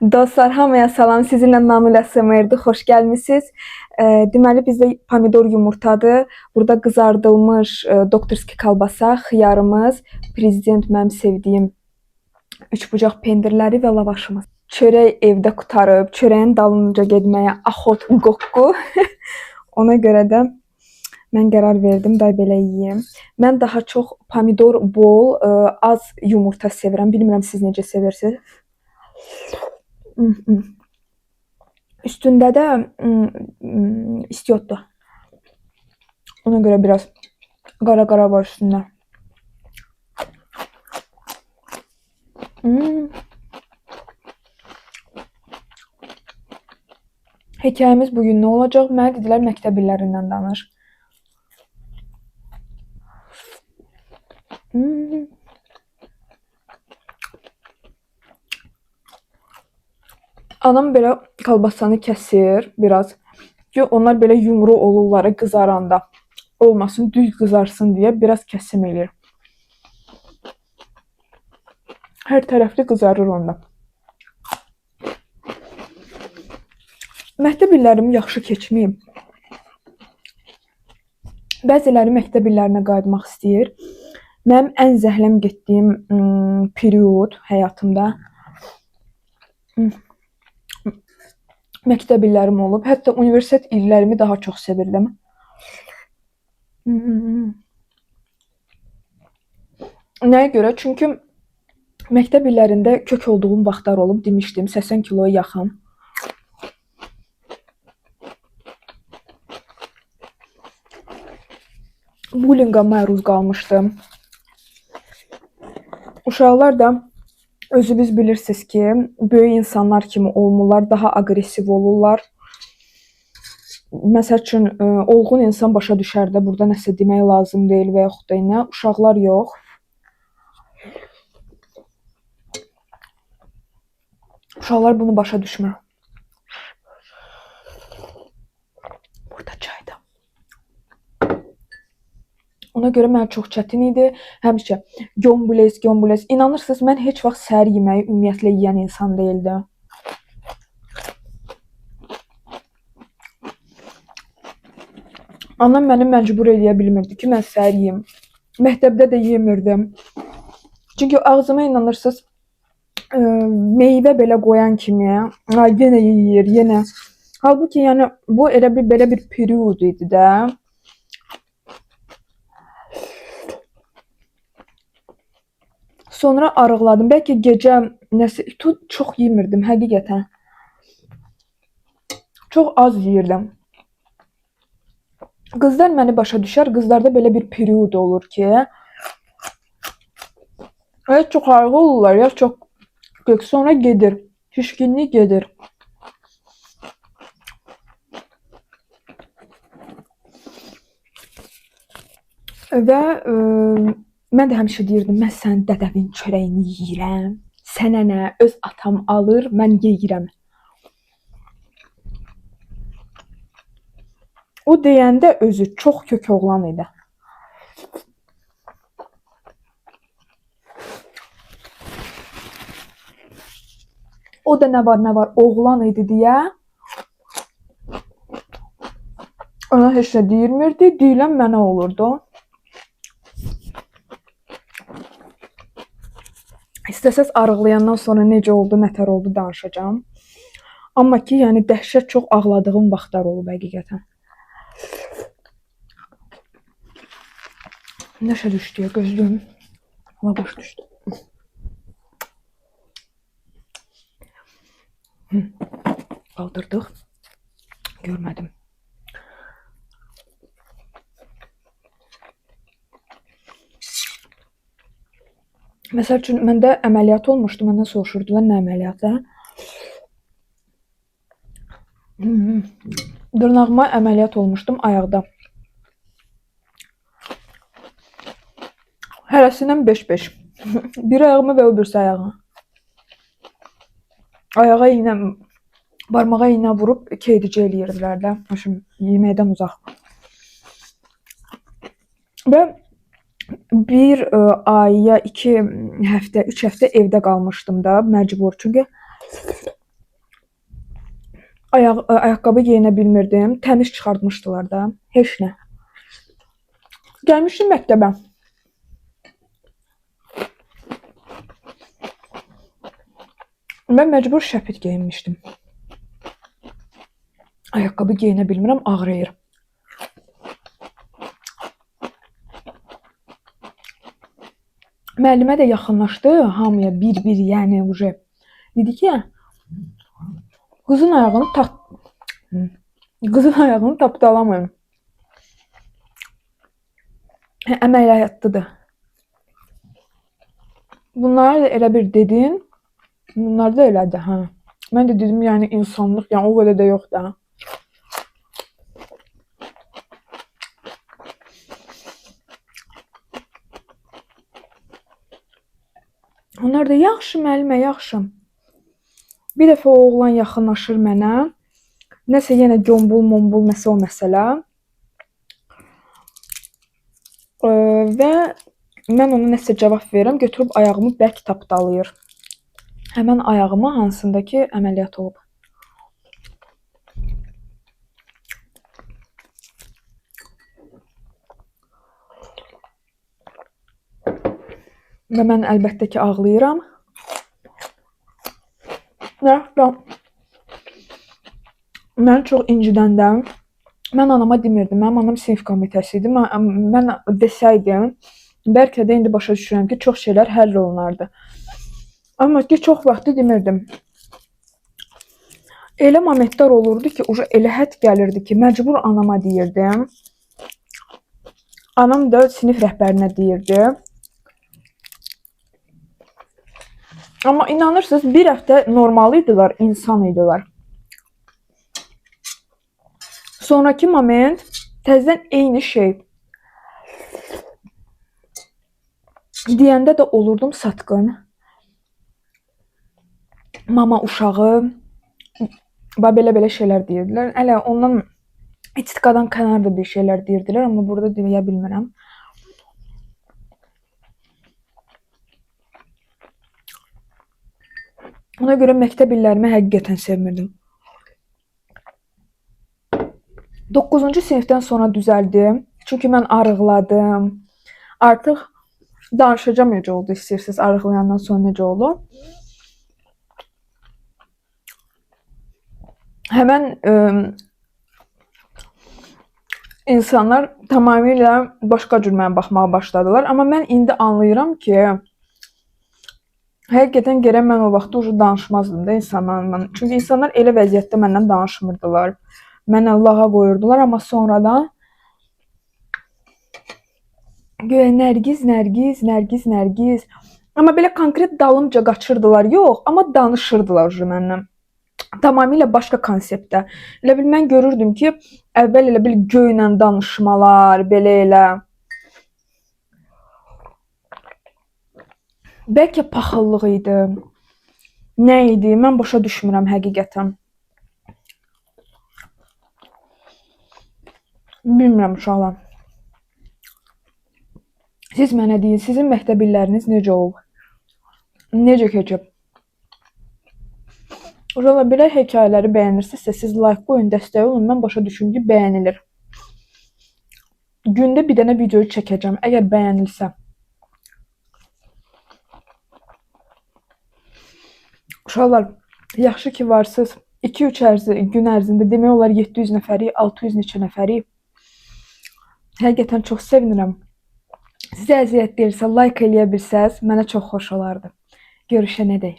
Dostlar, hamıya salam. Sizinlə Namil ASMR-dir. Xoş gəlmisiniz. Deməli bizdə pomidor yumurtadır. Burada qızardılmış doktorski kalbasa, xiyarımız, prezident mənim sevdiyim üçbucaq pendirləri və lavaşımız. Çörək evdə qurtarıb, çörəyin dalınca getməyə axot qoqqu. Ona görə də mən qərar verdim, day belə yeyim. Mən daha çox pomidor bol, az yumurta sevirəm. Bilmirəm siz necə sevirsiniz. Üstündə də istiotdur. Ona görə biraz qara-qara var üstündə. Hekayəmiz bugün nə olacaq? Mənə dedilər məktəb illərindən danış. Anam belə kalbasanı kəsir biraz ki, onlar belə yumru olurlar qızaranda. Olmasın, düz qızarsın deyə biraz kəsim eləyir. Hər tərəfli qızarır onda. Məktəb illərim yaxşı keçməyib. Bəziləri məktəb illərinə qayıtmaq istəyir. Mənim ən zəhləm getdiyim period həyatımda məktəb illərim olub. Hətta universitet illərimi daha çox sevirdim. Nəyə görə? Çünki məktəb illərində kök olduğum vaxtlar olub, demişdim, 80 kiloya yaxın. Bullyinqa məruz qalmışdım. Uşaqlar da özünüz bilirsiniz ki, böyük insanlar kimi olmurlar, daha aqressiv olurlar. Məsəl üçün, olğun insan başa düşər də, burada nəsə demək lazım deyil və yaxud da nə, uşaqlar yox. Uşaqlar bunu başa düşmür. Burada çayda. Ona görə mənə çox çətin idi. Həmişə gömbules, gömbules. İnanırsınız, mən heç vaxt səhər yeməyi ümumiyyətlə yeyən insan deyildim. Anam məni məcbur eləyə bilmirdi ki, mən səhər yeyim. Məktəbdə də yemirdim. Çünki ağzıma inanırsınız, meyvə belə qoyan kimi, ay yenə yeyir, yenə. Halbuki yəni bu elə bir belə bir period idi də. Sonra arıqladım. Bəlkə gecə nəsə çox yemirdim həqiqətən. Çox az yeyirdim. Qızlar məni başa düşər. Qızlarda belə bir period olur ki, ya çox arıq olurlar, ya çox kök. Sonra gedir. Şişkinlik gedir. Və mən də həmişə deyirdim, mən sənin dədəvin çörəyini yeyirəm. Sənə nə, öz atam alır, mən yeyirəm. O deyəndə özü çox kök oğlan idi. O da nə var, nə var, oğlan idi deyə ona heç nə deyilmirdi, deyilən mənə olurdu. İstəsəz arıqlayandan sonra necə oldu, nətər oldu danışacağam. Amma ki, yəni dəhşət çox ağladığım vaxtlar olub həqiqətən. Nəşə düşdü ya gözlüyüm. Lavaş düşdü. Qaldırdıq. Görmədim. Məsəl üçün, məndə əməliyyat olmuşdu. Məndən soruşurdular, nə əməliyyatı? Dırnağıma əməliyyat olmuşdum ayaqda. Hərəsindən 5-5. Bir ayağımı və o birisi ayağımı. Ayağa iynə, barmağa iynə vurub keydici eləyirdilər də. Başım yeməkdən uzaq. Və bir ay ya 2 həftə, 3 həftə evdə qalmışdım da məcbur. Çünki Ayaqqabı geyinə bilmirdim. Təmiz çıxartmışdılar da. Heç nə. Gəlmişdim məktəbə. Mən məcbur şəpit geyinmişdim. Ayaqqabı geyinə bilmirəm, ağrıyır. Müəllimə də yaxınlaşdı hamıya bir-bir, yəni uje. Dedi ki, qızın ayağını qızın ayağını tapdalamayın. Hə, əməliyyatlıdır. Bunlara da elə bir dedin. Bunlar da elədi, hə. Mən də dedim, yəni insanlıq, yəni o qədər də yox da. Onlar da yaxşı müəllimə, yaxşı. Bir dəfə o oğlan yaxınlaşır mənə. Nəsə yenə gombul, mombul, nəsə o məsələ. Və mən ona nəsə cavab verirəm, götürüb ayağımı bərk tapdalayır. Həmən ayağıma hansında ki əməliyyat olub. Və mən əlbəttə ki ağlayıram. Hətta məni çox incidəndə mən anama demirdim. Mənim anam sinif komitəsi idi. Mən desəydim, bəlkə də indi başa düşürəm ki, çox şeylər həll olunardı. Amma ki, çox vaxtı demirdim. Elə momentlər olurdu ki, uca elə hədd gəlirdi ki, məcbur anama deyirdim. Anam da sinif rəhbərinə deyirdi. Amma inanırsınız, bir həftə normal idilər, insan idilər. Sonrakı moment təzədən eyni şey. Deyəndə də olurdum satqın. Mama uşağı, belə-belə şeylər deyirdilər. Hələ ondan etikadan kənarda bir şeylər deyirdilər, amma burada deyə bilmirəm. Ona görə məktəb illərimi həqiqətən sevmirdim. 9-cu sinifdən sonra düzəldim. Çünki mən arıqladım. Artıq danışacağam necə oldu istəyirsiniz, arıqlayandan sonra necə oldu. Həmən insanlar tamamilə başqa cür mənə baxmağa başladılar. Amma mən indi anlayıram ki, həqiqətən gərək mən o vaxtda ucu danışmazdım da insanlarla. Çünki insanlar elə vəziyyətdə məndən danışmırdılar. Mənə lağa qoyurdular, amma sonradan güya Nərgiz, Nərgiz, Nərgiz, Nərgiz. Amma belə konkret dalımca qaçırdılar, yox, amma danışırdılar ucu məndən. Tamamilə başqa konseptdə. Elə bil mən görürdüm ki, əvvəl elə bil göylə danışmalar, belə elə. Bəlkə paxıllıq idi. Nə idi? Mən başa düşmürəm həqiqətən. Bilmirəm uşaqlar. Siz mənə deyin, sizin məktəb illəriniz necə olub? Necə keçib? Uşaqlar, belə hekayələri bəyənirsinizsə, siz like qoyun, dəstək olun. Mən başa düşüm ki, bəyənilir. Gündə bir dənə video çəkəcəm, əgər bəyənilsə. Uşaqlar, yaxşı ki varsınız. 2-3 gün ərzində demək olar 700 nəfəri, 600 neçə nəfəri. Həqiqətən çox sevinirəm. Sizə əziyyət deyilsə, like eləyə bilsəz, mənə çox xoş olardı. Görüşənədək.